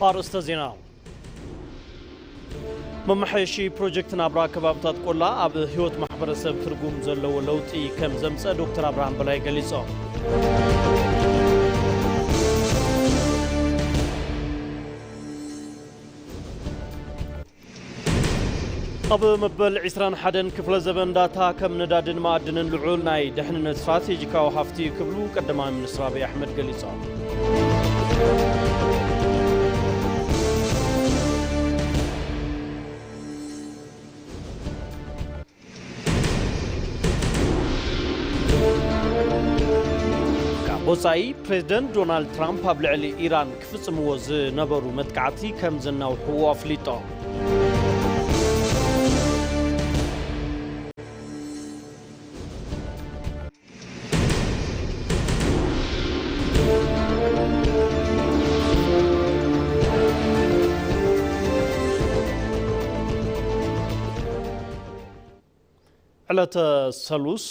ኣርእስተ ዜና። መመሓየሺ ፕሮጀክት ናብራ ከባብታት ቆላ ኣብ ህይወት ማሕበረሰብ ትርጉም ዘለዎ ለውጢ ከም ዘምፀ ዶክተር ኣብርሃም በላይ ገሊፆም። ኣብ መበል ዕስራን ሓደን ክፍለ ዘበን ዳታ ከም ነዳድን መኣድንን ልዑል ናይ ድሕንነት ስትራቴጂካዊ ሃፍቲ እዩ ክብሉ ቀዳማይ ሚኒስትር ኣብይ ኣሕመድ ገሊጾም። ካብ ወጻኢ፣ ፕሬዝደንት ዶናልድ ትራምፕ ኣብ ልዕሊ ኢራን ክፍጽምዎ ዝነበሩ መጥቃዕቲ ከም ዘናውሕዎ ኣፍሊጦም። ዕለተ ሰሉስ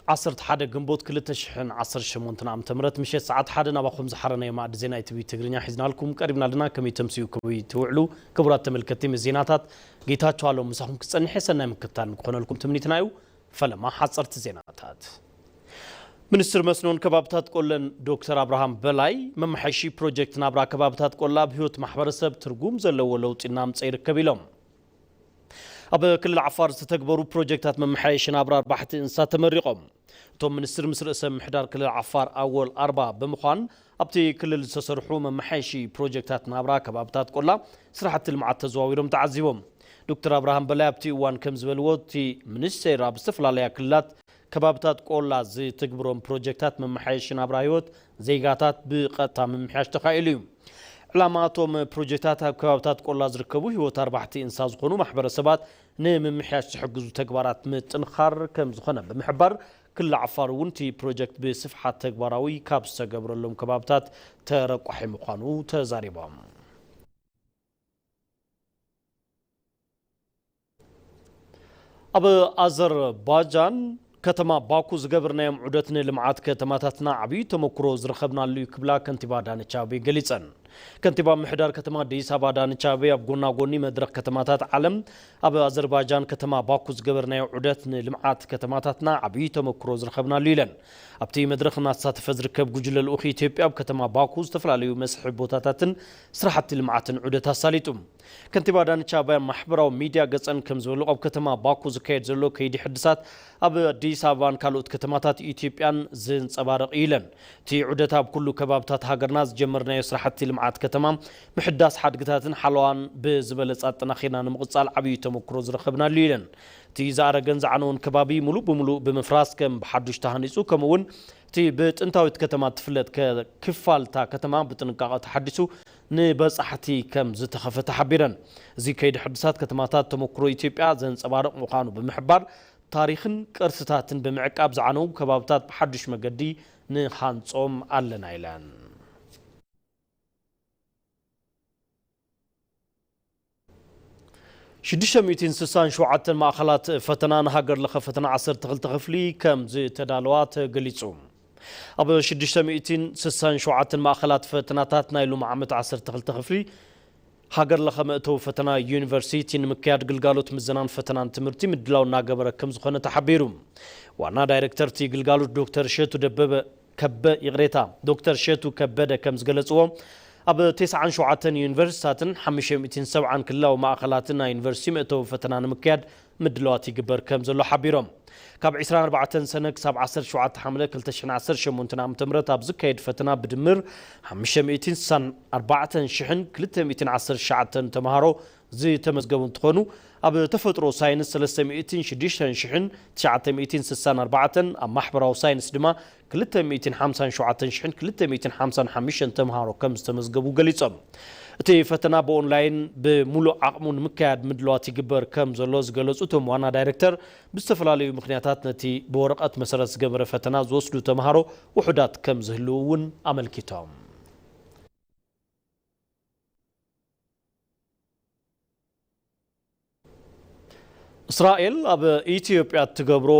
ዓሰርተ ሓደ ግንቦት ክልተ ሽሕን ዓሰርተ ሸሞንተን ዓመተ ምህረት ምሸት ሰዓት ሓደ ናባኹም ዝሓረናዮ ማዕዲ ዜና ኢቲቪ ትግርኛ ሒዝናልኩም ቀሪብና ኣለና። ከመይ ተምስዩ፣ ከመይ ትውዕሉ ክቡራት ተመልከትቲ ምስ ዜናታት ጌታቸው ኣለሙ ምሳኹም ክጸንሕ ሰናይ ምክትታል ንክኾነልኩም ትምኒትና እዩ። ፈለማ ሓጸርቲ ዜናታት። ሚኒስትር መስኖን ከባብታት ቆለን ዶክተር ኣብርሃም በላይ መመሓየሺ ፕሮጀክት ናብራ ከባብታት ቆላ ኣብ ህይወት ማሕበረሰብ ትርጉም ዘለዎ ለውጢ እናምጸ ይርከብ ኢሎም። ኣብ ክልል ዓፋር ዝተተግበሩ ፕሮጀክታት መመሓየሺ ናብራ ኣርባሕቲ እንስሳት ተመሪቖም። እቶም ሚኒስትር ምስ ርእሰ ምምሕዳር ክልል ዓፋር ኣወል ኣርባ ብምዃን ኣብቲ ክልል ዝተሰርሑ መመሓየሺ ፕሮጀክታት ናብራ ከባብታት ቆላ ስራሕቲ ልምዓት ተዘዋዊሮም ተዓዚቦም። ዶክተር ኣብርሃም በላይ ኣብቲ እዋን ከም ዝበልዎ፣ እቲ ሚኒስቴር ኣብ ዝተፈላለያ ክልላት ከባብታት ቆላ ዝትግብሮም ፕሮጀክታት መመሓየሺ ናብራ ህይወት ዜጋታት ብቐጥታ ምምሕያሽ ተኻኢሉ እዩ። ዕላማ እቶም ፕሮጀክታት ኣብ ከባብታት ቆላ ዝርከቡ ህይወት ኣርባሕቲ እንስሳ ዝኾኑ ማሕበረሰባት ንምምሕያሽ ዝሕግዙ ተግባራት ምጥንኻር ከም ዝኾነ ብምሕባር፣ ክልል ዓፋር እውን እቲ ፕሮጀክት ብስፍሓት ተግባራዊ ካብ ዝተገብረሎም ከባብታት ተረቋሒ ምዃኑ ተዛሪቦም። ኣብ ኣዘርባጃን ከተማ ባኩ ዝገበርናዮም ዑደት ንልምዓት ከተማታትና ዓብዪ ተመክሮ ዝረኸብናሉ እዩ ክብላ ከንቲባ ኣዳነች ኣቤቤ ገሊፀን። ከንቲባ ምምሕዳር ከተማ ኣዲስ ኣበባ ኣዳነች ኣቤቤ ኣብ ጎና ጎኒ መድረኽ ከተማታት ዓለም ኣብ ኣዘርባጃን ከተማ ባኩ ዝገበርናዮ ዑደት ንልምዓት ከተማታትና ዓብዪ ተመክሮ ዝረኸብናሉ ኢለን። ኣብቲ መድረኽ እናተሳተፈ ዝርከብ ጉጅለ ልኡኽ ኢትዮጵያ ኣብ ከተማ ባኩ ዝተፈላለዩ መስሕብ ቦታታትን ስራሕቲ ልምዓትን ዑደት ኣሳሊጡ። ከንቲባ ኣዳነች ኣቤቤ ኣብ ማሕበራዊ ሚድያ ገፀን ከም ዝበሉ፣ ኣብ ከተማ ባኩ ዝካየድ ዘሎ ከይዲ ሕድሳት ኣብ ኣዲስ ኣበባን ካልኦት ከተማታት ኢትዮጵያን ዘንፀባርቕ እዩ ኢለን። እቲ ዑደት ኣብ ኩሉ ከባብታት ሃገርና ዝጀመርናዮ ስራሕቲ ልምዓት ከተማ ምሕዳስ ሓድግታትን ሓለዋን ብዝበለፀ ኣጠናኺርና ንምቕፃል ዓብዪ ተመክሮ ዝረኸብናሉ ኢለን። እቲ ዝኣረገን ዝዓነወን ከባቢ ሙሉእ ብሙሉእ ብምፍራስ ከም ብሓዱሽ ተሃኒፁ፣ ከምኡ እውን እቲ ብጥንታዊት ከተማ እትፍለጥ ከ-፣ ክፋል እታ ከተማ ብጥንቃቐ ተሓዲሱ ንበጻሕቲ ከም ዝተኸፈተ ሓቢረን። እዚ ከይዲ ሕድሳት ከተማታት ተመክሮ ኢትዮጵያ ዘንጸባርቕ ምዃኑ ብምሕባር፣ ታሪኽን ቅርስታትን ብምዕቃብ ዝዓነዉ ከባብታት ብሓድሽ መገዲ ንሃንጾም ኣለና ኢለን። ሽዱሽተ ሚእትን ስሳን ሸውዓተን ማእኸላት ፈተና ንሃገር ለኸ ፈተና ዓሰርተ ክልተ ክፍሊ ከም ዝተዳለዋ ተገሊጹ። ኣብ ሽዱሽተ ሚእትን ስሳን ሸውዓተን ማእኸላት ፈተናታት ናይ ሎሚ ዓመት ዓሰርተ ክልተ ክፍሊ ሃገር ለኸ መእተዊ ፈተና ዩኒቨርሲቲ ንምክያድ ግልጋሎት ምዘናን ፈተናን ትምህርቲ ምድላው እናገበረ ከም ዝኾነ ተሓቢሩ። ዋና ዳይሬክተር እቲ ግልጋሎት ዶክተር እሸቱ ደበበ ከበ-፣ ይቕሬታ፣ ዶክተር እሸቱ ከበደ ከም ዝገለጽዎ፣ ኣብ ተስዓን ሸውዓተን ዩኒቨርሲቲታትን ሓሙሽተ ሚእትን ሰብዓን ክልላዊ ማእኸላትን ናይ ዩኒቨርሲቲ መእተዊ ፈተና ንምክያድ ምድላዋት ይግበር ከም ዘሎ ሓቢሮም። ካብ ዕስራን ኣርባዕተን ሰነ ክሳብ ዓሰርተ ሸውዓተ ሓምለ ክልተ ሽሕን ዓሰርተ ሸሞንተን ዓመተ ምህረት ኣብ ዝካየድ ፈተና ብድምር ሓሙሽተ ሚእትን ስሳን ኣርባዕተን ሽሕን ክልተ ሚእትን ዓሰርተ ትሽዓተን ተምሃሮ ዝተመዝገቡ እንትኾኑ፣ ኣብ ተፈጥሮ ሳይንስ ሰለስተ ሚእትን ሽዱሽተን ሽሕን ትሽዓተ ሚእትን ስሳን ኣርባዕተን፣ ኣብ ማሕበራዊ ሳይንስ ድማ ክልተ ሚእትን ሓምሳን ሸውዓተን ሽሕን ክልተ ሚእትን ሓምሳን ሓሙሽተን ተምሃሮ ከም ዝተመዝገቡ ገሊጾም። እቲ ፈተና ብኦንላይን ብምሉእ ዓቕሙ ንምክያድ ምድላዋት ይግበር ከም ዘሎ ዝገለጹ እቶም ዋና ዳይሬክተር፣ ብዝተፈላለዩ ምኽንያታት ነቲ ብወረቐት መሰረት ዝገበረ ፈተና ዝወስዱ ተምሃሮ ውሑዳት ከም ዝህልዉ እውን ኣመልኪቶም። እስራኤል ኣብ ኢትዮጵያ እትገብሮ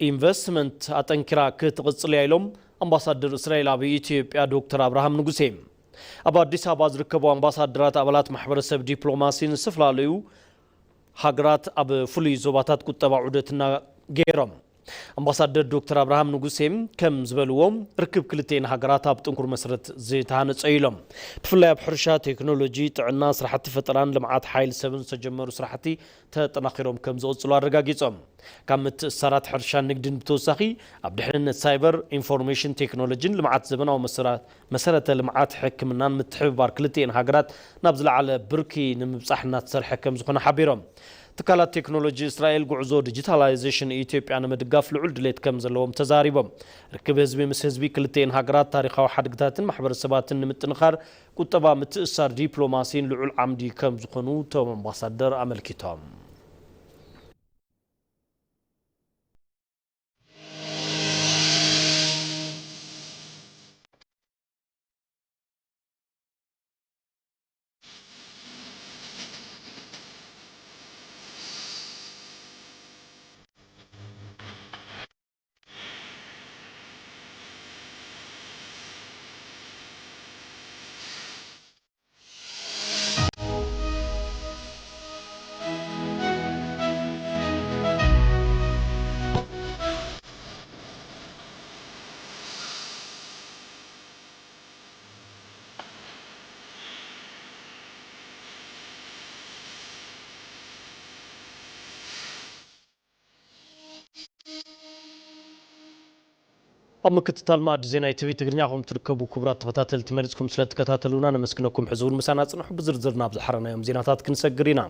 ኢንቨስትመንት ኣጠንኪራ ክትቕጽል እያ ኢሎም ኣምባሳደር እስራኤል ኣብ ኢትዮጵያ ዶክተር ኣብርሃም ንጉሴ። ኣብ ኣዲስ ኣበባ ዝርከቡ ኣምባሳደራት ኣባላት ማሕበረሰብ ዲፕሎማሲን ዝተፈላለዩ ሃገራት ኣብ ፍሉይ ዞባታት ቁጠባ ዑደትና ገይሮም። ኣምባሳደር ዶክተር ኣብርሃም ንጉሴ ከም ዝበልዎ፣ ርክብ ክልቲኤን ሃገራት ኣብ ጥንኩር መሰረት ዝተሃነጸ እዩ ኢሎም። ብፍላይ ኣብ ሕርሻ፣ ቴክኖሎጂ፣ ጥዕና፣ ስራሕቲ ፈጠራን ልምዓት ሓይል ሰብን ዝተጀመሩ ስራሕቲ ተጠናኺሮም ከም ዝቕጽሉ ኣረጋጊጾም። ካብ ምትእስሳራት ሕርሻን ንግድን ብተወሳኺ፣ ኣብ ድሕንነት ሳይበር፣ ኢንፎርሜሽን ቴክኖሎጂን ልምዓት ዘበናዊ መሰራ-፣ መሰረተ ልምዓት ሕክምናን ምትሕብባር ክልቲኤን ሃገራት ናብ ዝለዓለ ብርኪ ንምብጻሕ እናተሰርሐ ከም ዝኾነ ሓቢሮም። ትካላት ቴክኖሎጂ እስራኤል ጉዕዞ ዲጂታላይዜሽን ኢትዮጵያ ንምድጋፍ ልዑል ድሌት ከም ዘለዎም ተዛሪቦም። ርክብ ህዝቢ ምስ ህዝቢ ክልቲኤን ሃገራት ታሪኻዊ ሓድግታትን ማሕበረሰባትን ንምጥንኻር ቁጠባ፣ ምትእስሳር ዲፕሎማሲን ልዑል ዓምዲ ከም ዝኾኑ እቶም ኣምባሳደር ኣመልኪቶም። ኣብ ምክትታል ማዕዲ ዜና ኢቲቪ ትግርኛ ከም ትርከቡ ክቡራት ተኸታተልቲ መሪጽኩም ስለ ትከታተሉና ነመስግነኩም። ሕዚ እውን ምሳና ጽንሑ። ብዝርዝር ናብ ዝሓረናዮም ዜናታት ክንሰግር ኢና።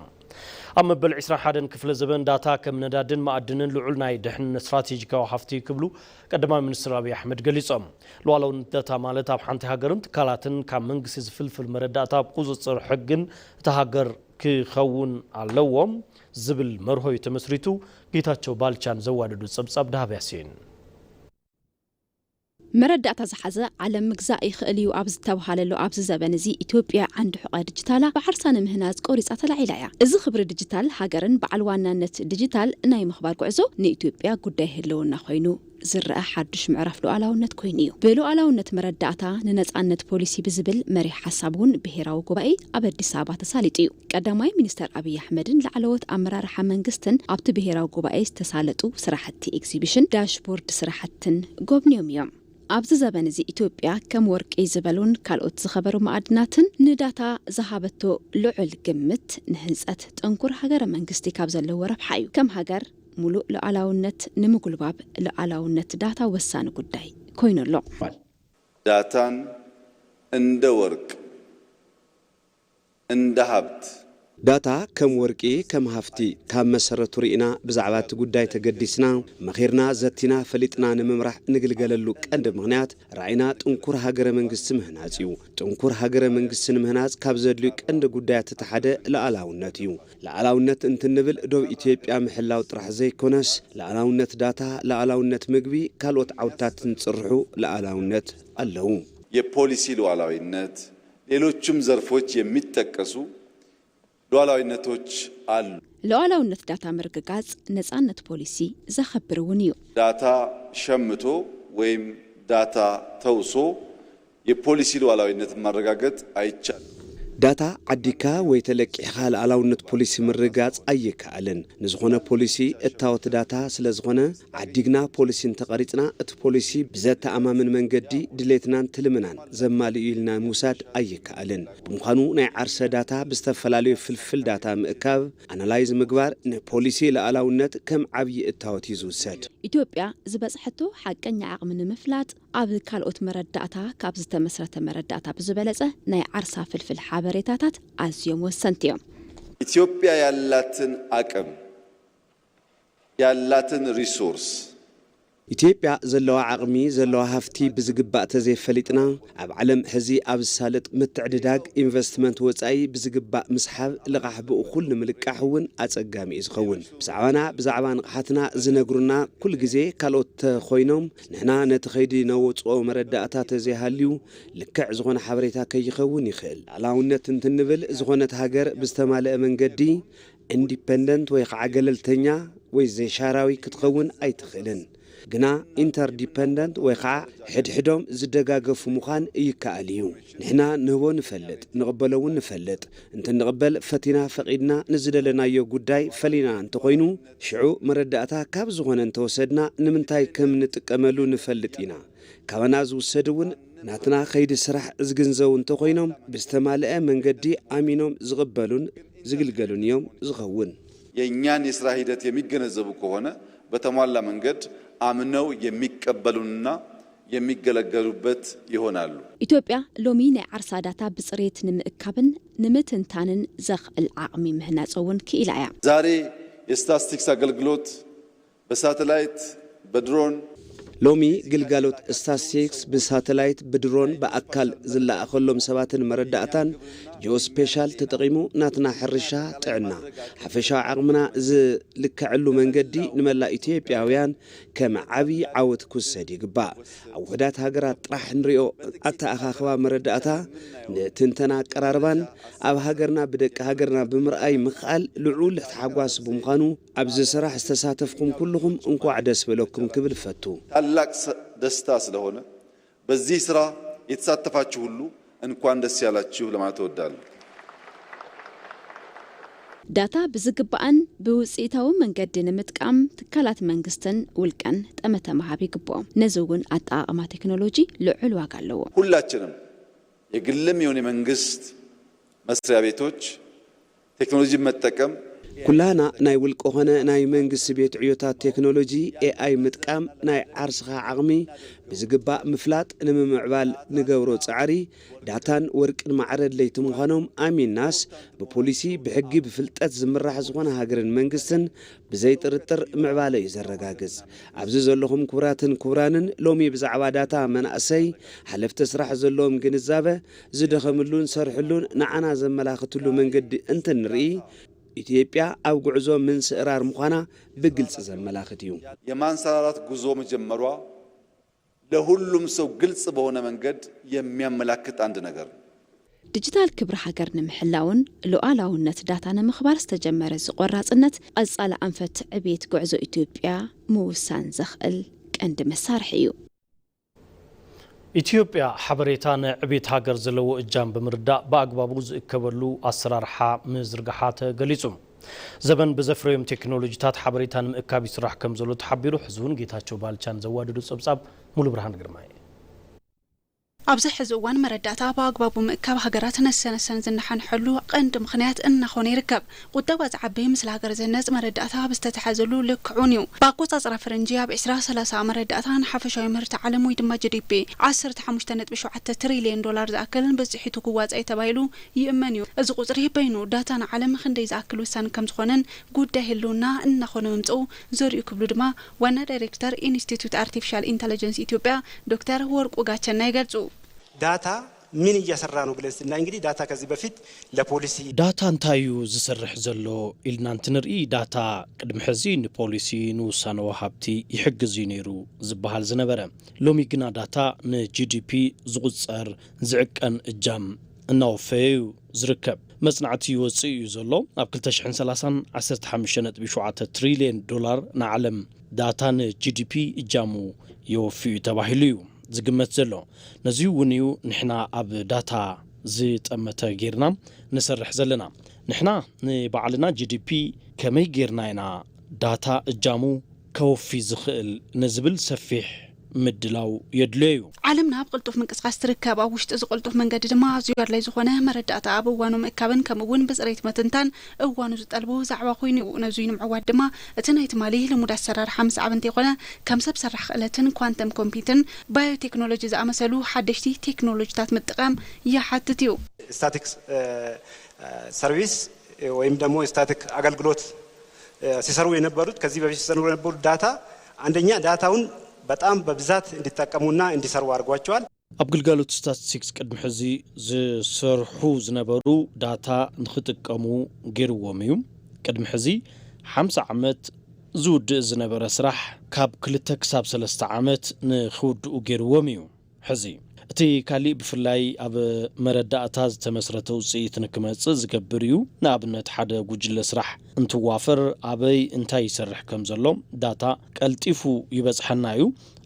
ኣብ መበል ዕስራን ሓደን ክፍለ ዘበን ዳታ ከም ነዳድን ማዕድንን ልዑል ናይ ድሕንነት ስትራቴጂካዊ ሃፍቲ ክብሉ ቀዳማይ ሚኒስትር ኣብይ ኣሕመድ ገሊጾም። ሉዓላውነት ዳታ ማለት ኣብ ሓንቲ ሃገርን ትካላትን ካብ መንግስቲ ዝፍልፍል መረዳእታ ኣብ ቁጽጽር ሕግን እታ ሃገር ክኸውን ኣለዎም ዝብል መርሆ እዩ ተመስሪቱ። ጌታቸው ባልቻን ዘዋደዱ ጸብጻብ ደሃብ ያሲን። መረዳእታ ዝሓዘ ዓለም ምግዛእ ይኽእል እዩ ኣብ ዝተብሃለሉ ኣብዚ ዘበን እዚ፣ ኢትዮጵያ ዓንዲ ሕቖ ዲጂታላ ብዓርሳ ንምህናጽ ቆሪጻ ተላዒላ እያ። እዚ ክብሪ ዲጂታል ሃገርን በዓል ዋናነት ዲጂታል ናይ ምኽባር ጉዕዞ ንኢትዮጵያ ጉዳይ ህልውና ኮይኑ ዝረኣ ሓዱሽ ምዕራፍ ሉዓላውነት ኮይኑ እዩ። ብሉዓላውነት መረዳእታ ንነጻነት ፖሊሲ ብዝብል መሪሕ ሓሳብ እውን ብሄራዊ ጉባኤ ኣብ ኣዲስ ኣበባ ተሳሊጡ እዩ። ቀዳማይ ሚኒስተር ኣብይ ኣሕመድን ላዕለዎት ኣመራርሓ መንግስትን ኣብቲ ብሄራዊ ጉባኤ ዝተሳለጡ ስራሕቲ ኤግዚቢሽን፣ ዳሽቦርድ ስራሕትን ጎብንዮም እዮም። ኣብዚ ዘበን እዚ ኢትዮጵያ ከም ወርቂ ዝበሉን ካልኦት ዝኸበሩ ማዕድናትን ንዳታ ዝሃበቶ ልዑል ግምት ንህንጸት ጥንኩር ሃገረ መንግስቲ ካብ ዘለዎ ረብሓ እዩ። ከም ሃገር ሙሉእ ሉዓላውነት ንምጉልባብ ሉዓላውነት ዳታ ወሳኒ ጉዳይ ኮይኑ ኣሎ። ዳታን እንደ ወርቅ እንደ ሃብት ዳታ ከም ወርቂ፣ ከም ሃፍቲ፣ ካብ መሰረቱ ርኢና ብዛዕባ እቲ ጉዳይ ተገዲስና፣ መኺርና፣ ዘቲና፣ ፈሊጥና ንምምራሕ እንግልገለሉ ቀንዲ ምኽንያት ራኢና ጥንኩር ሃገረ መንግስቲ ምህናጽ እዩ። ጥንኩር ሃገረ መንግስቲ ንምህናጽ ካብ ዘድልዩ ቀንዲ ጉዳያት እቲ ሓደ ልኣላውነት እዩ። ልኣላውነት እንትንብል ዶብ ኢትዮጵያ ምሕላው ጥራሕ ዘይኮነስ ልኣላውነት ዳታ፣ ልኣላውነት ምግቢ፣ ካልኦት ዓውድታት እንትጽርሑ ልኣላውነት ኣለዉ። የፖሊሲ ሉዓላዊነት፣ ሌሎችም ዘርፎች የሚጠቀሱ ሉዓላዊነቶች አሉ። ሉዓላውነት ዳታ ምርግጋጽ ነጻነት ፖሊሲ ዘኸብር እውን እዩ። ዳታ ሸምቶ ወይም ዳታ ተውሶ የፖሊሲ ሉዓላዊነትን ማረጋገጥ አይቻልም። ዳታ ዓዲካ ወይ ተለቂሕኻ ልኣላውነት ፖሊሲ ምርግጋጽ ኣይከኣልን። ንዝኾነ ፖሊሲ እታወት ዳታ ስለ ዝኾነ ዓዲግና ፖሊሲ እንተቐሪጽና እቲ ፖሊሲ ብዘተኣማምን መንገዲ ድሌትናን ትልምናን ዘማልእ እዩ ኢልና ምውሳድ ኣይከኣልን። ብምዃኑ ናይ ዓርሰ ዳታ ብዝተፈላለዩ ፍልፍል ዳታ ምእካብ፣ ኣናላይዝ ምግባር ንፖሊሲ ልኣላውነት ከም ዓብዪ እታወት እዩ ዝውሰድ። ኢትዮጵያ ዝበጽሐቶ ሓቀኛ ዓቕሚ ንምፍላጥ ኣብ ካልኦት መረዳእታ ካብ ዝተመስረተ መረዳእታ ብዝበለጸ ናይ ዓርሳ ፍልፍል ሓበሬታታት ኣዝዮም ወሰንቲ እዮም። ኢትዮጵያ ያላትን አቅም ያላትን ሪሶርስ ኢትዮጵያ ዘለዋ ዓቕሚ ዘለዋ ሃፍቲ ብዝግባእ ተዘይፈሊጥና ኣብ ዓለም ሕዚ ኣብ ዝሳለጥ ምትዕድዳግ ኢንቨስትመንት ወፃኢ ብዝግባእ ምስሓብ ልቓሕ ብእኹል ንምልቃሕ እውን ኣፀጋሚ እዩ ዝኸውን። ብዛዕባና ብዛዕባ ንቕሓትና ዝነግሩና ኩሉ ግዜ ካልኦት ተኾይኖም ንሕና ነቲ ኸይዲ ነወፅኦ መረዳእታ ተዘይሃልዩ ልክዕ ዝኾነ ሓበሬታ ከይኸውን ይኽእል። ልኣላውነት እንትንብል ዝኾነት ሃገር ብዝተማልአ መንገዲ ኢንዲፐንደንት ወይ ከዓ ገለልተኛ ወይ ዘይሻራዊ ክትኸውን ኣይትኽእልን። ግና ኢንተርዲፐንደንት ወይ ከዓ ሕድሕዶም ዝደጋገፉ ምዃን ይከኣል እዩ። ንሕና ንህቦ ንፈልጥ፣ ንቕበሎ እውን ንፈልጥ። እንትንቕበል ፈቲና ፈቒድና ንዝደለናዮ ጉዳይ ፈሊና እንተኾይኑ፣ ሽዑ መረዳእታ ካብ ዝኾነ እንተወሰድና ንምንታይ ከም ንጥቀመሉ ንፈልጥ ኢና። ካባና ዝውሰድ እውን ናትና ከይዲ ስራሕ ዝግንዘቡ እንተኾይኖም ብዝተማልአ መንገዲ ኣሚኖም ዝቕበሉን ዝግልገሉን እዮም ዝኸውን። የእኛን የስራ ሂደት የሚገነዘቡ ከሆነ በተሟላ መንገድ አምነው የሚቀበሉንና የሚገለገሉበት ይሆናሉ። ኢትዮጵያ ሎሚ ናይ ዓርሳ ዳታ ብፅሬት ንምእካብን ንምትንታንን ዘኽእል ዓቕሚ ምህናፅ እውን ክኢላ እያ። ዛሬ የስታትስቲክስ አገልግሎት በሳተላይት በድሮን ሎሚ ግልጋሎት ስታትስቲክስ ብሳተላይት ብድሮን ብኣካል ዝለኣኸሎም ሰባትን መረዳእታን ጂኦስፔሻል ተጠቒሙ ናትና ሕርሻ ጥዕና ሓፈሻዊ ዓቕምና ዝልክዐሉ መንገዲ ንመላእ ኢትዮጵያውያን ከም ዓብዪ ዓወት ክውሰድ ይግባእ። ኣብ ውሕዳት ሃገራት ጥራሕ ንሪኦ ኣተኣኻኽባ መረዳእታ ንትንተና ኣቀራርባን ኣብ ሃገርና ብደቂ ሃገርና ብምርኣይ ምኽኣል ልዑል ተሓጓስ ብምዃኑ ኣብዚ ስራሕ ዝተሳተፍኩም ኩልኹም እንኳዕ ደስ በለኩም ክብል እፈቱ። ታላቅ ደስታ ስለሆነ በዚህ ስራ የተሳተፋችሁ ሁሉ እንኳን ደስ ያላችሁ ለማለት እወዳለሁ። ዳታ ብዝግባእን ብውፅኢታዊ መንገዲ ንምጥቃም ትካላት መንግስትን ውልቀን ጠመተ ምሃብ ይግብኦም። ነዚ እውን ኣጠቓቕማ ቴክኖሎጂ ልዑል ዋጋ ኣለዎ። ሁላችንም የግልም ይሁን የመንግስት መስሪያ ቤቶች ቴክኖሎጂን መጠቀም ኩላህና ናይ ውልቂ ኾነ ናይ መንግስቲ ቤት ዕዮታት ቴክኖሎጂ ኤኣይ ምጥቃም ናይ ዓርስኻ ዓቕሚ ብዝግባእ ምፍላጥ ንምምዕባል ንገብሮ ፃዕሪ ዳታን ወርቅን ማዕረ ኣድለይቲ ምዃኖም ኣሚንናስ ብፖሊሲ ብሕጊ ብፍልጠት ዝምራሕ ዝኾነ ሃገርን መንግስትን ብዘይጥርጥር ምዕባለ እዩ ዘረጋግፅ። ኣብዚ ዘለኹም ክቡራትን ክቡራንን ሎሚ ብዛዕባ ዳታ መናእሰይ ሓለፍቲ ስራሕ ዘለዎም ግንዛበ ዝደኸምሉን ሰርሕሉን ንዓና ዘመላኽትሉ መንገዲ እንትንርኢ ኢትዮጵያ ኣብ ጉዕዞ ምንስእራር ምዃና ብግልፂ ዘመላኽት እዩ። የማንሰራራት ጉዞ መጀመሯ ለሁሉም ሰው ግልጽ በሆነ መንገድ የሚያመላክት አንድ ነገር ነው። ዲጂታል ክብሪ ሃገር ንምሕላውን ሉዓላውነት ዳታ ንምኽባር ዝተጀመረ ዝቆራፅነት ቀፃሊ ኣንፈት ዕቤት ጉዕዞ ኢትዮጵያ ምውሳን ዘኽእል ቀንዲ መሳርሒ እዩ። ኢትዮጵያ ሓበሬታ ንዕቤት ሃገር ዘለዎ እጃም ብምርዳእ ብኣግባቡ ዝእከበሉ ኣሰራርሓ ምዝርግሓ ተገሊጹ። ዘበን ብዘፍረዮም ቴክኖሎጂታት ሓበሬታ ንምእካብ ይስራሕ ከም ዘሎ ተሓቢሩ። ሕዚ እውን ጌታቸው ባልቻን ዘዋደዶ ጸብጻብ ሙሉ ብርሃን ግርማይ። ኣብዚ ሕዚ እዋን መረዳእታ ብኣግባቡ ምእካብ ሃገራት ነሰነሰን ዝነሓንሐሉ ቀንዲ ምኽንያት እናኾነ ይርከብ። ቁጠባ ዝዓቢ፣ ምስለ ሃገር ዝህነጽ መረዳእታ ኣብ ዝተተሓዘሉ ልክዑን እዩ። ብኣቆጻጽራ ፈረንጂ ኣብ ዕስራ ሰላሳ መረዳእታ ንሓፈሻዊ ምህርቲ ዓለም ወይ ድማ ጂ ዲ ፒ ዓሰርተ ሓሙሽተ ነጥቢ ሸውዓተ ትሪልዮን ዶላር ዝኣክል ብጽሒቱ ክዋጻእ እዩ ተባሂሉ ይእመን እዩ። እዚ ቁጽሪ በይኑ ዳታ ንዓለም ክንደይ ዝኣክል ወሳኒ ከም ዝኾነን ጉዳይ ህልውና እናኾነ ምምጽኡ ዘርእዩ ክብሉ ድማ ዋና ዳይሬክተር ኢንስቲትዩት ኣርቲፊሻል ኢንተለጀንስ ኢትዮጵያ ዶክተር ወርቁ ጋቸና ይገልጹ። ዳታ ምን እየሰራ ነው ብለን ስናይ እንግዲህ ዳታ ከዚህ በፊት ለፖሊሲ ዳታ እንታይ እዩ ዝሰርሕ ዘሎ ኢልና እንትንርኢ ዳታ ቅድሚ ሕዚ ንፖሊሲ ንውሳነ ወሃብቲ ይሕግዝ እዩ ነይሩ ዝበሃል ዝነበረ። ሎሚ ግና ዳታ ን ጂ ዲ ፒ ዝቑጸር ዝዕቀን እጃም እናወፈየ እዩ ዝርከብ። መጽናዕቲ ይወጽእ እዩ ዘሎ። ኣብ ክልተ ሽሕን ሰላሳን ዓሰርተ ሓሙሽተ ነጥቢ ሸውዓተ ትሪልዮን ዶላር ንዓለም ዳታ ን ጂ ዲ ፒ እጃሙ የወፊ እዩ ተባሂሉ እዩ ዝግመት ዘሎ። ነዚ እውን እዩ ንሕና ኣብ ዳታ ዝጠመተ ጌርና ንሰርሕ ዘለና። ንሕና ንባዕልና ጂ ዲ ፒ ከመይ ጌርና ኢና ዳታ እጃሙ ከወፊ ዝኽእል ንዝብል ሰፊሕ ምድላው የድልዮ እዩ። ዓለምና ኣብ ቅልጡፍ ምንቅስቃስ ትርከብ። ኣብ ውሽጢ እዚ ቅልጡፍ መንገዲ ድማ ኣዝዩ ኣድላይ ዝኾነ መረዳእታ ኣብ እዋኑ ምእካብን ከምኡ እውን ብፅሬት ምትንታን እዋኑ ዝጠልቦ ዛዕባ ኮይኑ እዩ። ነዙይ ንምዕዋት ድማ እቲ ናይ ትማሊ ልሙድ ኣሰራርሓ ምስዓብ እንተይኮነ ከም ሰብ ሰራሕ ክእለትን ኳንተም ኮምፒትን ባዮቴክኖሎጂ ዝኣመሰሉ ሓደሽቲ ቴክኖሎጂታት ምጥቃም ይሓትት እዩ። ስታቲክስ ሰርቪስ ወይም ደግሞ ስታቲክ አገልግሎት ሲሰሩ የነበሩት ከዚህ በፊት ሲሰሩ የነበሩት ዳታ አንደኛ ዳታውን በጣም በብዛት እንዲጠቀሙና እንዲሰሩ አድርጓቸዋል። ኣብ ግልጋሎት ስታትስቲክስ ቅድሚ ሕዚ ዝሰርሑ ዝነበሩ ዳታ ንኽጥቀሙ ገይርዎም እዩ። ቅድሚ ሕዚ ሓምሳ ዓመት ዝውድእ ዝነበረ ስራሕ ካብ ክልተ ክሳብ ሰለስተ ዓመት ንኽውድኡ ገይርዎም እዩ። ሕዚ እቲ እቲ ካሊእ ብፍላይ ኣብ መረዳእታ ዝተመስረተ ውፅኢት ንክመፅእ ዝገብር እዩ። ንኣብነት ሓደ ጉጅለ ስራሕ እንትዋፈር ኣበይ እንታይ ይሰርሕ ከም ዘሎ ዳታ ቀልጢፉ ይበፅሐና እዩ።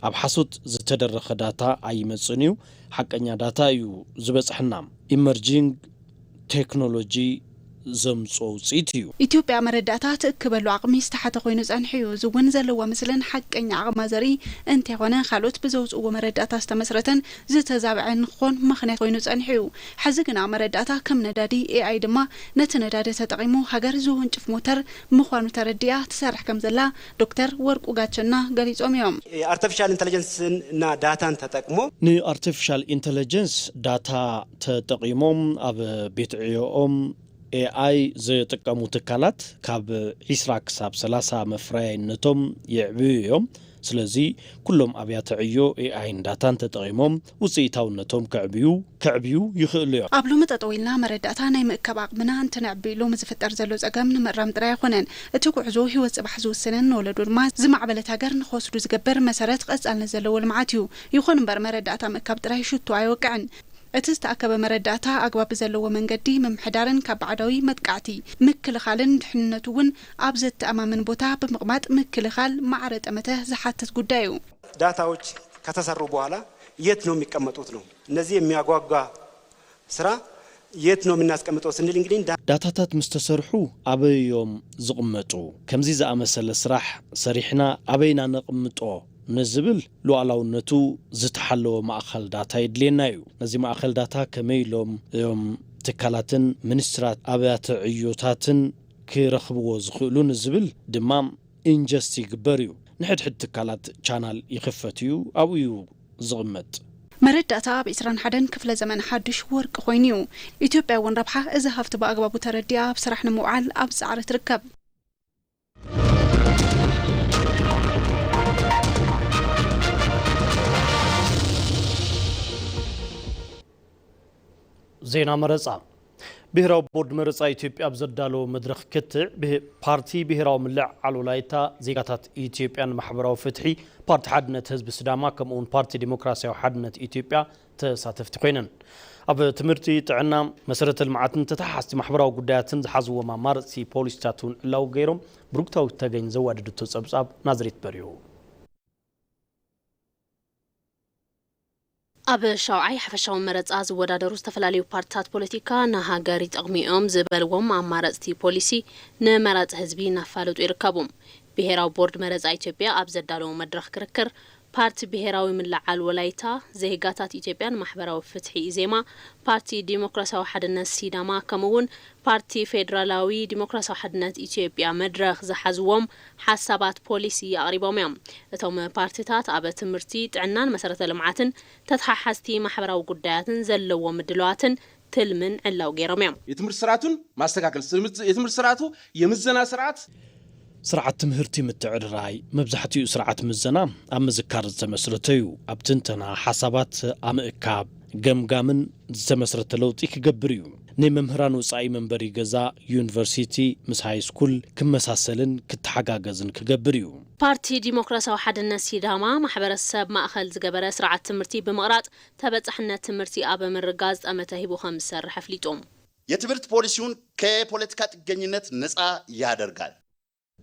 ኣብ ሓሶት ዝተደረኸ ዳታ ኣይመፅን እዩ። ሓቀኛ ዳታ እዩ ዝበፅሐና። ኢመርጂንግ ቴክኖሎጂ ዘምፅኦ ውፅኢት እዩ። ኢትዮጵያ መረዳእታ ትእክበሉ ዓቕሚ ዝተሓተ ኮይኑ ጸኒሑ እዩ። እዚ እውን ዘለዋ ምስልን ሓቀኛ ዓቕማ ዘርኢ እንተይኮነ ካልኦት ብዘውፅእዎ መረዳእታ ዝተመስረተን ዝተዛብዐን ንክኾን ምኽንያት ኮይኑ ጸኒሑ እዩ። ሕዚ ግና መረዳእታ ከም ነዳዲ፣ ኤኣይ ድማ ነቲ ነዳዲ ተጠቒሙ ሃገር ዝውንጭፍ ሞተር ምዃኑ ተረዲኣ ትሰርሕ ከም ዘላ ዶክተር ወርቁ ጋቸና ገሊጾም እዮም። ኣርቲፊሻል ኢንተለጀንስን እና ዳታን ተጠቅሞ ንኣርቲፊሻል ኢንተለጀንስ ዳታ ተጠቒሞም ኣብ ቤት ዕዮኦም ኤኣይ ዝጥቀሙ ትካላት ካብ ዒስራ ክሳብ ሰላሳ መፍረያይነቶም የዕብዩ እዮም። ስለዚ ኩሎም ኣብያተ ዕዮ ኤኣይን ዳታን ተጠቒሞም ውፅኢታውነቶም ከዕብዩ ከዕብዩ ይኽእሉ እዮም። ኣብ ሎሚ ጠጠው ኢልና መረዳእታ ናይ ምእካብ ዓቕምና እንትነዕቢ ሎሚ ዝፍጠር ዘሎ ፀገም ንምእራም ጥራይ ኣይኮነን። እቲ ጉዕዞ ህይወት ፅባሕ ዝውስንን ንወለዶ ድማ ዝማዕበለት ሃገር ንክወስዱ ዝገብር መሰረት ቀፃልነት ዘለዎ ልምዓት እዩ። ይኹን እምበር መረዳእታ ምእካብ ጥራይ ሽቶ ኣይወቅዕን። እቲ ዝተኣከበ መረዳእታ ኣግባብ ብዘለዎ መንገዲ ምምሕዳርን ካብ ባዕዳዊ መጥቃዕቲ ምክልኻልን ድሕንነቱ እውን ኣብ ዘተኣማምን ቦታ ብምቕማጥ ምክልኻል ማዕረ ጠመተ ዝሓትት ጉዳይ እዩ። ዳታዎች ከተሰሩ በኋላ የት ነው የሚቀመጡት ነው። እነዚህ የሚያጓጓ ስራ የት ነው የምናስቀምጠው ስንል እንግዲህ እንዳ- ዳታታት ምስ ተሰርሑ ኣበይ እዮም ዝቕመጡ? ከምዚ ዝኣመሰለ ስራሕ ሰሪሕና ኣበይ ኢና ነቕምጦ? ንዝብል ሉኣላውነቱ ዝተሓለወ ማእኸል ዳታ የድልየና እዩ። ነዚ ማእኸል ዳታ ከመይ ኢሎም እዮም ትካላትን ሚኒስትራት ኣብያተ ዕዮታትን ክረኽብዎ ዝኽእሉ ንዝብል ድማ ኢንጀስት ይግበር እዩ። ንሕድሕድ ትካላት ቻናል ይኽፈት እዩ፣ ኣብኡ እዩ ዝቕመጥ። መረዳእታ ኣብ ዕስራን ሓደን ክፍለ ዘመን ሓዱሽ ወርቂ ኮይኑ እዩ። ኢትዮጵያ እውን ረብሓ እዚ ሃፍቲ ብኣግባቡ ተረዲኣ ኣብ ስራሕ ንምውዓል ኣብ ፃዕሪ ትርከብ። ዜና መረፃ። ብሄራዊ ቦርድ መረፃ ኢትዮጵያ ኣብ ዘዳለዎ መድረኽ ክትዕ፣ ብሄ- ፓርቲ ብሄራዊ ምልዕዓል ወላይታ፣ ዜጋታት ኢትዮጵያን ማሕበራዊ ፍትሒ፣ ፓርቲ ሓድነት ህዝቢ ሲዳማ ከምኡውን ፓርቲ ዲሞክራሲያዊ ሓድነት ኢትዮጵያ ተሳተፍቲ ኮይነን። ኣብ ትምህርቲ፣ ጥዕና፣ መሰረተ ልምዓትን ተተሓሓዝቲ ማሕበራዊ ጉዳያትን ዝሓዝዎም ኣማረፅቲ ፖሊሲታት እውን ዕላዊ ገይሮም። ብሩክታዊት ተገኝ ዘዋደደቶ ፀብፃብ ናዝሬት በሪሁ። ኣብ ሻውዓይ ሓፈሻዊ መረፃ ዝወዳደሩ ዝተፈላለዩ ፓርትታት ፖለቲካ ንሃገር ይጠቕሙ እዮም ዝበልዎም ኣማረፅቲ ፖሊሲ ንመራፂ ህዝቢ እናፋለጡ ይርከቡ። ብሄራዊ ቦርድ መረፃ ኢትዮጵያ ኣብ ዘዳለዎ መድረኽ ክርክር ፓርቲ ብሄራዊ ምልዓል ወላይታ፣ ዜጋታት ኢትዮጵያን ማሕበራዊ ፍትሒ ኢዜማ፣ ፓርቲ ዲሞክራሲያዊ ሓድነት ሲዳማ ከምኡ እውን ፓርቲ ፌዴራላዊ ዲሞክራሲያዊ ሓድነት ኢትዮጵያ መድረኽ ዝሓዝዎም ሓሳባት ፖሊሲ ኣቕሪቦም እዮም። እቶም ፓርቲታት ኣብ ትምህርቲ፣ ጥዕናን መሰረተ ልምዓትን ተተሓሓዝቲ ማሕበራዊ ጉዳያትን ዘለዎም ምድላዋትን ትልምን ዕላው ገይሮም እዮም። የትምህርት ስርዓቱን ማስተካከል የትምህርት ስርዓቱ የምዘና ስርዓት ስርዓት ትምህርቲ ምትዕርራይ መብዛሕትኡ ስርዓት ምዘና ኣብ ምዝካር ዝተመስረተ እዩ። ኣብ ትንተና ሓሳባት ኣብ ምእካብ ገምጋምን ዝተመስረተ ለውጢ ክገብር እዩ። ናይ መምህራን ወጻኢ መንበሪ ገዛ ዩኒቨርሲቲ ምስ ሃይስኩል ክመሳሰልን ክተሓጋገዝን ክገብር እዩ። ፓርቲ ዲሞክራሲያዊ ሓድነት ሲዳማ ማሕበረሰብ ማእኸል ዝገበረ ስርዓት ትምህርቲ ብምቕራፅ ተበፃሕነት ትምህርቲ ኣብ ምርጋፅ ጠመተ ሂቡ ከም ዝሰርሕ ኣፍሊጡ። የትምህርት ፖሊሲውን ከፖለቲካ ጥገኝነት ነፃ ያደርጋል።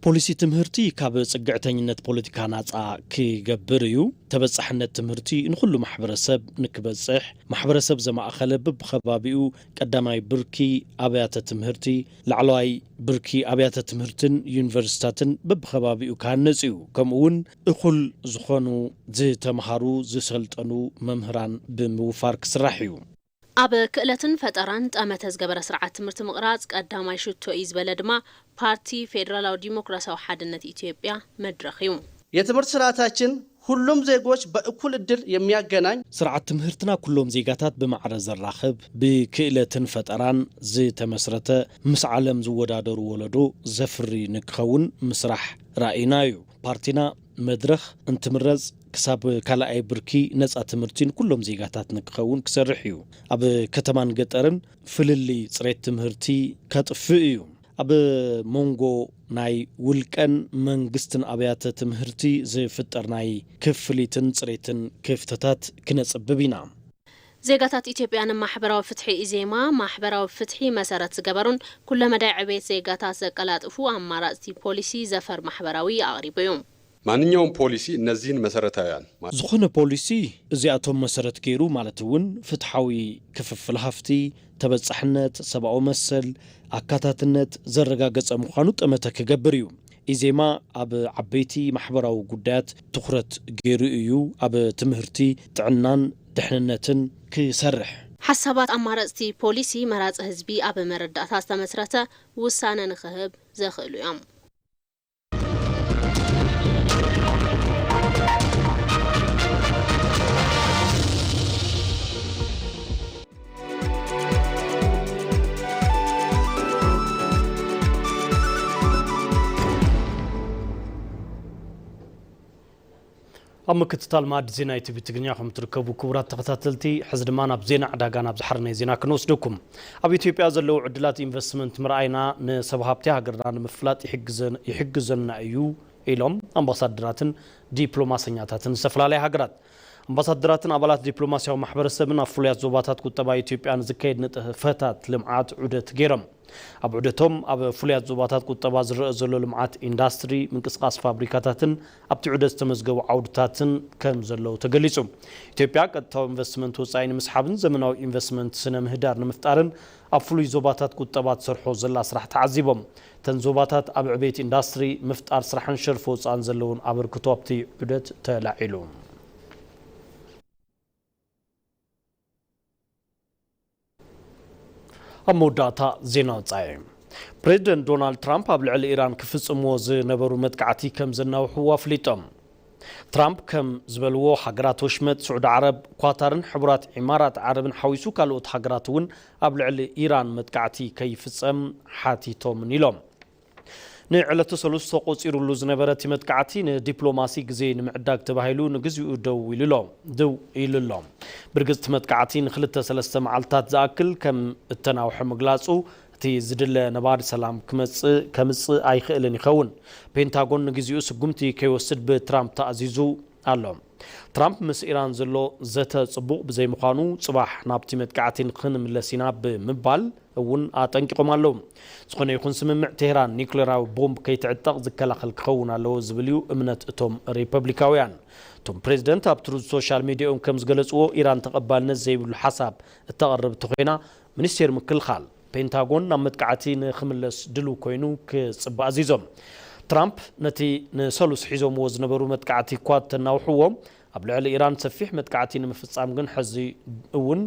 ፖሊሲ ትምህርቲ ካብ ፅግዕተኝነት ፖለቲካ ናፃ ክገብር እዩ። ተበፃሕነት ትምህርቲ ንኩሉ ማሕበረሰብ ንክበፅሕ ማሕበረሰብ ዘማእኸለ በብኸባቢኡ ቀዳማይ ብርኪ ኣብያተ ትምህርቲ፣ ላዕለዋይ ብርኪ ኣብያተ ትምህርትን ዩኒቨርሲታትን በብኸባቢኡ ክሃነፅ እዩ። ከምኡ እውን እኹል ዝኾኑ ዝተምሃሩ ዝሰልጠኑ መምህራን ብምውፋር ክስራሕ እዩ። ኣብ ክእለትን ፈጠራን ጠመተ ዝገበረ ስርዓት ትምህርቲ ምቕራፅ ቀዳማይ ሽቶ እዩ ዝበለ ድማ ፓርቲ ፌዴራላዊ ዲሞክራሲያዊ ሓድነት ኢትዮጵያ መድረኽ እዩ። የትምህርት ስርዓታችን ሁሉም ዜጎች በእኩል እድል የሚያገናኝ። ስርዓት ትምህርትና ኩሎም ዜጋታት ብማዕረ ዘራኽብ፣ ብክእለትን ፈጠራን ዝተመስረተ፣ ምስ ዓለም ዝወዳደሩ ወለዶ ዘፍሪ ንክኸውን ምስራሕ ራኢና እዩ። ፓርቲና መድረኽ እንትምረፅ ክሳብ ካልኣይ ብርኪ ነፃ ትምህርቲ ንኩሎም ዜጋታት ንክኸውን ክሰርሕ እዩ። ኣብ ከተማን ገጠርን ፍልልይ ፅሬት ትምህርቲ ከጥፍእ እዩ። ኣብ መንጎ ናይ ውልቀን መንግስትን ኣብያተ ትምህርቲ ዝፍጠር ናይ ክፍሊትን ፅሬትን ክፍተታት ክነፅብብ ኢና። ዜጋታት ኢትዮጵያ ንማሕበራዊ ፍትሒ። ኢዜማ ማሕበራዊ ፍትሒ መሰረት ዝገበሩን ኩለመዳይ ዕቤት ዜጋታት ዘቀላጥፉ ኣማራፅቲ ፖሊሲ ዘፈር ማሕበራዊ ኣቕሪቡ እዩ። ማንኛውም ፖሊሲ እነዚህን መሰረታውያን ዝኾነ ፖሊሲ እዚኣቶም መሰረት ገይሩ፣ ማለት እውን ፍትሓዊ ክፍፍል ሃፍቲ፣ ተበጻሕነት፣ ሰብኣዊ መሰል፣ ኣካታትነት ዘረጋገጸ ምዃኑ ጠመተ ክገብር እዩ። ኢዜማ ኣብ ዓበይቲ ማሕበራዊ ጉዳያት ትኹረት ገይሩ እዩ ኣብ ትምህርቲ፣ ጥዕናን ድሕንነትን ክሰርሕ። ሓሳባት ኣማረጽቲ ፖሊሲ መራጺ ህዝቢ ኣብ መረዳእታ ዝተመስረተ ውሳነ ንኽህብ ዘኽእሉ እዮም። ኣብ ምክትታል መኣዲ ዜና ኢቲቪ ትግርኛ ከም ትርከቡ ክቡራት ተኸታተልቲ፣ ሕዚ ድማ ናብ ዜና ዕዳጋ ናብ ዝሓረናይ ዜና ክንወስደኩም። ኣብ ኢትዮጵያ ዘለዉ ዕድላት ኢንቨስትመንት ምርኣይና ንሰብ ሃብቲ ሃገርና ንምፍላጥ ይሕግዘን-፣ ይሕግዘና እዩ ኢሎም ኣምባሳደራትን ዲፕሎማሰኛታትን ዝተፈላለያ ሃገራት። ኣምባሳደራትን ኣባላት ዲፕሎማስያዊ ማሕበረሰብን ኣብ ፍሉያት ዞባታት ቁጠባ ኢትዮጵያ ንዝካየድ ንጥፈታት ልምዓት ዑደት ገይሮም። ኣብ ዑደቶም ኣብ ፍሉያት ዞባታት ቁጠባ ዝረአ ዘሎ ልምዓት ኢንዳስትሪ፣ ምንቅስቃስ ፋብሪካታትን ኣብቲ ዑደት ዝተመዝገቡ ዓውድታትን ከም ዘለዉ ተገሊጹ። ኢትዮጵያ ቀጥታዊ ኢንቨስትመንት ወጻኢ ንምስሓብን ዘመናዊ ኢንቨስትመንት ስነ ምህዳር ንምፍጣርን ኣብ ፍሉይ ዞባታት ቁጠባ ትሰርሖ ዘላ ስራሕ ተዓዚቦም። እተን ዞባታት ኣብ ዕቤት ኢንዳስትሪ፣ ምፍጣር ስራሕን ሸርፊ ወጻእን ዘለውን ኣበርክቶ ኣብቲ ዑደት ተላዒሉ። ኣብ መወዳእታ ዜና ወጻኢ። ፕሬዚደንት ዶናልድ ትራምፕ ኣብ ልዕሊ ኢራን ክፍጽምዎ ዝነበሩ መጥቃዕቲ ከም ዘናውሕዎ ኣፍሊጦም። ትራምፕ ከም ዝበልዎ፣ ሃገራት ወሽመጥ፣ ስዑዲ ዓረብ፣ ኳታርን ሕቡራት ኢማራት ዓረብን ሓዊሱ ካልኦት ሃገራት እውን ኣብ ልዕሊ ኢራን መጥቃዕቲ ከይፍጸም ሓቲቶምን ኢሎም። ንዕለተ ሰሉስ ተቖጺሩሉ ዝነበረ እቲ መጥቃዕቲ ንዲፕሎማሲ ግዜ ንምዕዳግ ተባሂሉ ንግዚኡ ደው ኢሉ ኣሎ፣ ደው ኢሉ ኣሎ። ብርግጽ እቲ መጥቃዕቲ ንክልተ ሰለስተ መዓልታት ዝኣክል ከም እተናውሐ ምግላጹ፣ እቲ ዝድለ ነባሪ ሰላም ክመጽእ፣ ከምጽእ ኣይኽእልን ይኸውን። ፔንታጎን ንግዚኡ ስጉምቲ ከይወስድ ብትራምፕ ተኣዚዙ ኣሎ። ትራምፕ ምስ ኢራን ዘሎ ዘተ ጽቡቕ ብዘይምዃኑ፣ ጽባሕ ናብቲ መጥቃዕቲ ንኽንምለስ ኢና ብምባል እውን ኣጠንቂቖም ኣለዉ። ዝኾነ ይኹን ስምምዕ፣ ቴህራን ኒውክሌራዊ ቦምብ ከይትዕጠቕ ዝከላኸል ክኸውን ኣለዎ ዝብል እዩ እምነት እቶም ሪፐብሊካውያን። እቶም ፕሬዚደንት ኣብ ትሩዝ ሶሻል ሚዲያኦም ከም ዝገለጽዎ፣ ኢራን ተቐባልነት ዘይብሉ ሓሳብ እተቕርብ እንተኾይና፣ ሚኒስቴር ምክልኻል ፔንታጎን ናብ መጥቃዕቲ ንኽምለስ ድሉው ኮይኑ ክጽበ ኣዚዞም። ትራምፕ ነቲ ንሰሉስ ሒዞምዎ ዝነበሩ መጥቃዕቲ እኳ እተናውሕዎ፣ ኣብ ልዕሊ ኢራን ሰፊሕ መጥቃዕቲ ንምፍጻም ግን ሕዚ እውን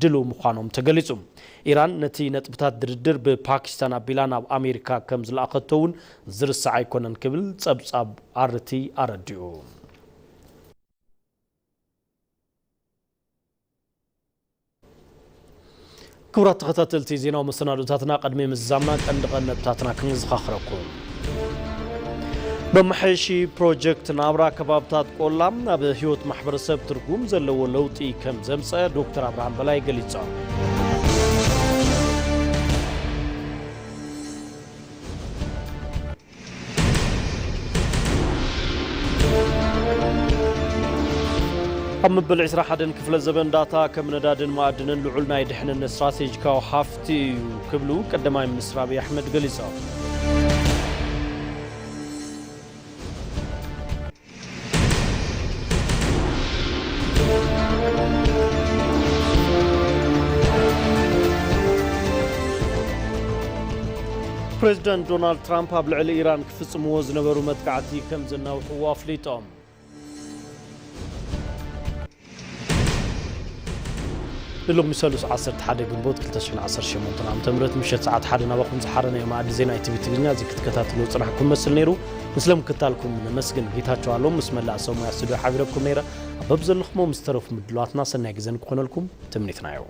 ድሉው ምዃኖም ተገሊጹ። ኢራን ነቲ ነጥብታት ድርድር ብፓኪስታን ኣቢላ ናብ ኣሜሪካ ከም ዝለኣኸቶ እውን ዝርሳዕ ኣይኮነን ክብል ጸብጻብ ኣርቲ ኣረዲኡ። ክቡራት ተኸታተልቲ ዜናዊ መሰናዶታትና፣ ቅድሚ ምዝዛምና ቀንዲ ቀንዲ ነጥብታትና ክንዘኻኽረኩም። መመሓየሺ ፕሮጀክት ናብራ ከባብታት ቆላ ኣብ ህይወት ማሕበረሰብ ትርጉም ዘለዎ ለውጢ ከም ዘምፀ ዶክተር ኣብርሃም በላይ ገሊፆም። ኣብ መበል ዕስራ ሓደን ክፍለ ዘበን ዳታ ከም ነዳድን ማዕድንን ልዑል ናይ ድሕንነት ስትራቴጂካዊ ሃፍቲ እዩ ክብሉ ቀዳማይ ሚኒስትር ኣብይ ኣሕመድ ገሊጾም። ፕሬዚደንት ዶናልድ ትራምፕ ኣብ ልዕሊ ኢራን ክፍጽምዎ ዝነበሩ መጥቃዕቲ ከም ዘናውሕዎ ኣፍሊጦም። ንሎሚ ሰሉስ ዓሰርተ ሓደ ግንቦት ክልተ ሽሕን ዓሰርተ ሸሞንተን ዓመተ ምህረት ምሸት ሰዓት ሓደ ናባኹም ዝሓረናዮ መኣዲ ዜና ኢቲቪ ትግርኛ እዚ ክትከታተሉ ዝጸናሕኩም መስል ነይሩ። ምስለ ምክታልኩም ነመስግን። ጌታቸው ኣሎም ምስ መላእ ሰብ ሞያ ስቱድዮ ሓቢረኩም ነይረ። ኣብ በብዘለኹሞ ምስ ተረፉ ምድላዋትና ሰናይ ግዜ ንክኾነልኩም ትምኒትናዮ።